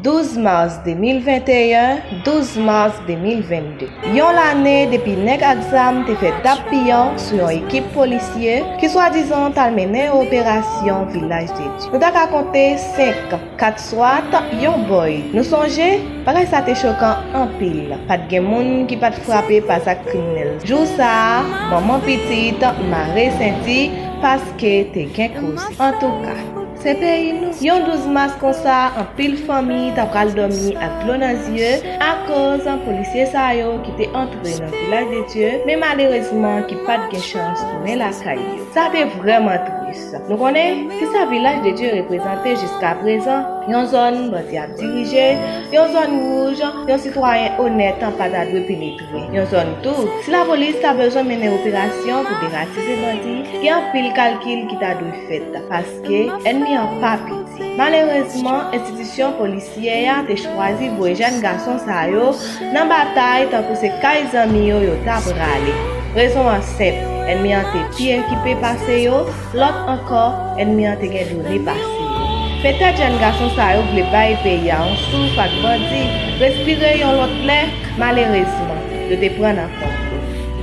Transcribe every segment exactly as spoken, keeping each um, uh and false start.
Douz mas de mil venteyen, douz mas de mil vennde. Yon lane depi nèg ak zam te fè dap piyan sou yon ekip polisye ki swadizan t al mennen operasyon Vilaj de Dye. Nou ta ka konte senk, kat swat, yon bòy. Nou sonje, bagay sa te chokan anpil. Pa t gen moun ki pa t frape pa zak kriminèl. Jou sa a, manman pitit mare senti paske te gen koze. Antouka, se peyi nou. Yon douz mas konsa, anpil fanmi ta pral dòmi ak dlo nan zye akoz polisye sa yo ki te antre nan Vilaj de Dye, men malerezman ki pa t gen chans tounen lakay yo. Sa te vrèman tris. Nou konnen kisa Vilaj de Dye reprezante jiskaprezan, yon zòn bandi ap dirije, yon zòn wouj yon sitwayen onèt pa ta dwe penetre, yon zòn tou, si lapolis ta bezwen mennen operasyon pou deratize bandi, gen anpil kalkil ki ta dwe fèt, paske ènmi an pa piti. Malerezman, enstitisyon polisyè a te chwazi voye jèn gason sa yo nan batay tankou se kay zanmi yo yo ta prale. Rezon an senp, ènmi an te pi ekipe pase yo, lòt ankò, ènmi an te gen done pase yo. Petèt jèn gason sa yo vle bay peyi a yon souf ak bandi respire yon lòt lè, malerezman, yo te pran nan konplo.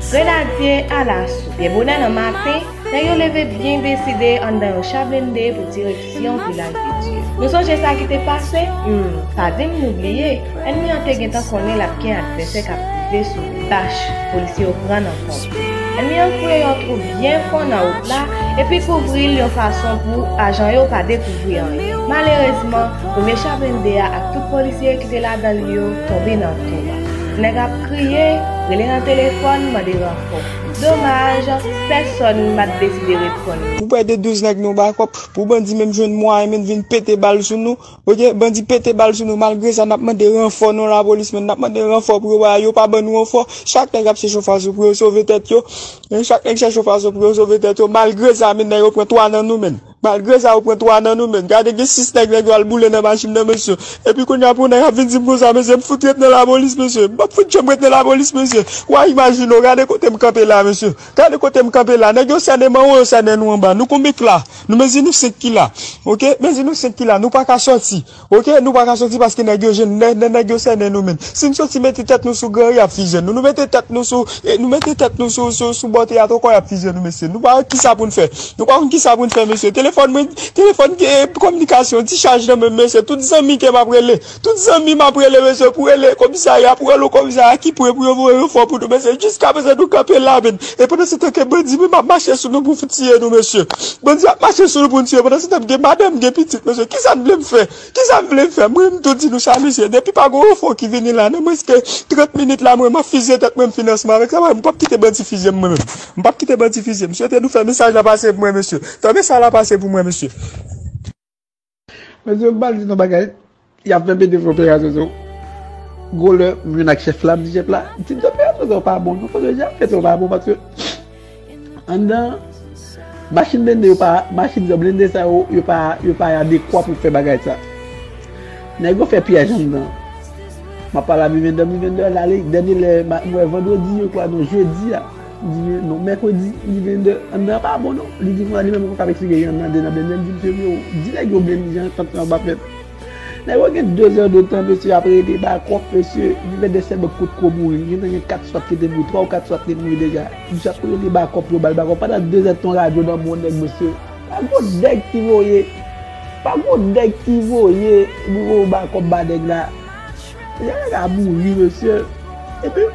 Grenadye alaso, byen bonè nan maten, nèg yo leve byen deside anndan yon cha blende pou direksyon Vilaj de Dye. Nou sonje sa ki te pase? Hmm, pa di m nou bliye, ènmi an te gentan konnen l ap gen advèsè k ap rive sou li. Bach, polisye yo pran nan konplo. Ènmi an fouye yon twou byen fon nan wout la, epi kouvri l yon fason pou ajan yo pa dekouvri anyen. Malerezman, premye cha blende a ak tout polisye ki te ladan li yo tonbe nan twou a. Nèg ap kriye, rele nan telefòn, mande ranfò. Domaj, pèsonn pa t deside reponn. Pou prè de douz nèg nou ba kòb, pou bandi menm jwenn mwayen menm vin pete bal sou nou, oke, bandi pete bal sou nou, malgre sa, n ap mande ranfò nan lapolis, men n ap mande ranfò pou yo ba, yo pa ban nou ranfò, chak nèg ap chèche yon fason pou yo sove tèt yo, men chak nèg chèche yon fason pou yo sove tèt yo, malgre sa, men nèg yo pran twa nan nou, men. Malgre sa, yo pran twa nan nou, men. Gade, gen sis nèg, nèg yo al boule nan machin nan, mesye. Epi kounye a, pou nèg ap vin di m konsa, mesye, m fout ret nan lapolis, mesye. M p ap fout janm ret nan lapolis, mesye. W a imajine w, gade kote m kanpe la, mesye. Gade kote m kanpe la. Nèg yo sènen m anwo, yo sènen nou anba. Nou konbyen k la? Nou mezi nou senk ki la. Oke? Mezi nou senk ki la. Nou pa ka sòti. Oke? Nou pa ka sòti paske nèg yo jwenn, nè-, nè-, nèg yo sènen nou, men. Si n sòti mete tèt nou sou gran, y ap fizye nou. Nou mete tèt nou sou, e, nou mete tèt nou sou, sou, sou bò teyat ankò, y ap fizye nou, mesye. Nou pa wè kisa pou n fè. Nou pa konn kisa pou n fè, mesye. Telefòn mwen, telefòn gen kominikasyon, ti chaj nan men m, mesye. Tout zanmi ke m ap rele. Tout zanmi m ap rele, mesye, pou rele komisarya, pou rele komisarya ki pre pou yo voye ranfò pou nou, mesye. Jiskaprezan, nou kanpe la, men. E pandan se tan ke bandi menm ap mache sou nou pou tiye nou, mesye. Bandi ap mache sou nou pou n tiye. Pandan se tan, m gen madanm, m gen pitit, mesye. Kisa n vle m fè? Kisa m vle m fè? Mwen, m tou di nou sa, mesye. Depi pa gen ranfò ki vini la, nan mwens ke trant minit la, mwen, m ap fizye tèt mwen, m fin ansanm avèk sa. Mwen, m p ap kite bandi fizye m, mwen menm. M p ap kite bandi fizye m. M swete nou fè mesaj la pase pou mwen, mesye. Fè mesaj la pase pou mwen, mesye. Mesye, m pral di nou bagay. Y ap fè pete fè operasyon sou. Gwo lè, m jwenn ak chèf la, m di chèf la, m di, "Operasyon sa yo pa bon, non, fòk yo jan fè sa yo pa bon, paske anndan, machin blende yo pa, machin sa, blende sa yo, yo pa, yo pa adekwa pou fè bagay sa." Nèg yo fè pyèj anndan. M ap pale a Mivendè, Mivendè al ale, dènye lè, m wè vandredi, yo kwè, non, jedi a. M di, "Men non, mèkredi." M di, "Mivendè, anndan pa bon, non." Li di, konsa, li menm, konsa, ap eksplike, anndan, de nan blende, m di, "Mesye, yo, di nèg yo blende, jan antant lan pa fèt." Nèg yo gen de zè de tan, mesye, ap rele ba kòb, mesye. Li vin de sèlman kot ko mouri. Gentan gen kat swat ki te mouri, twa ou kat swat ki te mouri deja. Misye ap rele ba kòb pou yo ba l ba kòb. Pandan de zè de tan, radyo nan men yon nèg, mesye. Pa gon nèg ki voye. Pa gon nèg ki voye pou yo ba kòb ba nèg la. Nèg la ka mouri, mesye. Epi,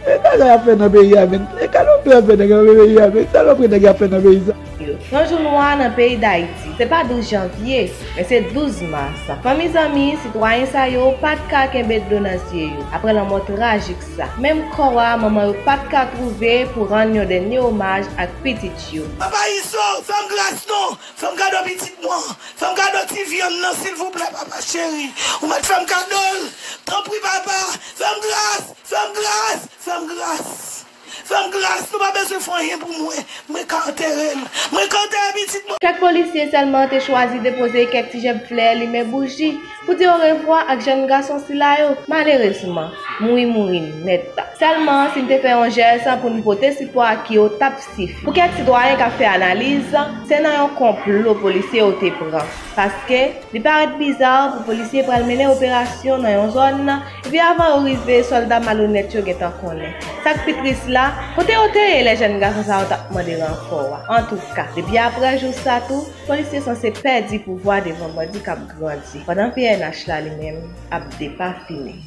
e sa nèg ap fè nan peyi a, men. E salopri ap fè nèg nan peyi a, men. Salopri nèg ap fè nan peyi sa. Yon jou nwa nan peyi Dayiti. Se pa douz janvye, men se douz mas. Fanmi, zanmi, sitwayen sa yo pa t ka kenbe dlo nan zye yo apre lanmò trajik sa. Menm kò a, manman yo pa t ka twouve pou rann yon dènye omaj ak pitit yo. Papa Izo, fè m gras non! Fè m kado pitit mwen! Fè m kado ti vyann nan, silvouplè, papa cheri! Ou mèt fè m kado l! Tanpri, papa! Fè m gras! Fè m gras! Fè m gras! Fè m gras, nou pa bezwen fè anyen pou mwen. Mwen ka antere l. Mwen ka antere pitit mwen. Kèk polisye sèlman te chwazi depoze kèk ti jèb flè, limen bouji pou di orevwa ak jèn gason sila yo. Malerezman, mouri mouri nèt. Sèlman si n te fè yon jès pou n pote sipò ak yo t ap sifi. Pou kèk sitwayen k ap fè analiz, se nan yon konplo polisye yo te pran. Paske li parèt biza pou polisye pral mennen operasyon nan yon zòn, epi avan yo rive, sòlda malonèt yo gentan konnen. Sa k pi tris la, kote yo te ye lè jèn gason sa yo t ap mande ranfò a? Antouka, depi aprè jou sa tou, polisye sanse pèdi pouvwa devan bandi k ap grandi, pandan P N H la li menm ap depafini.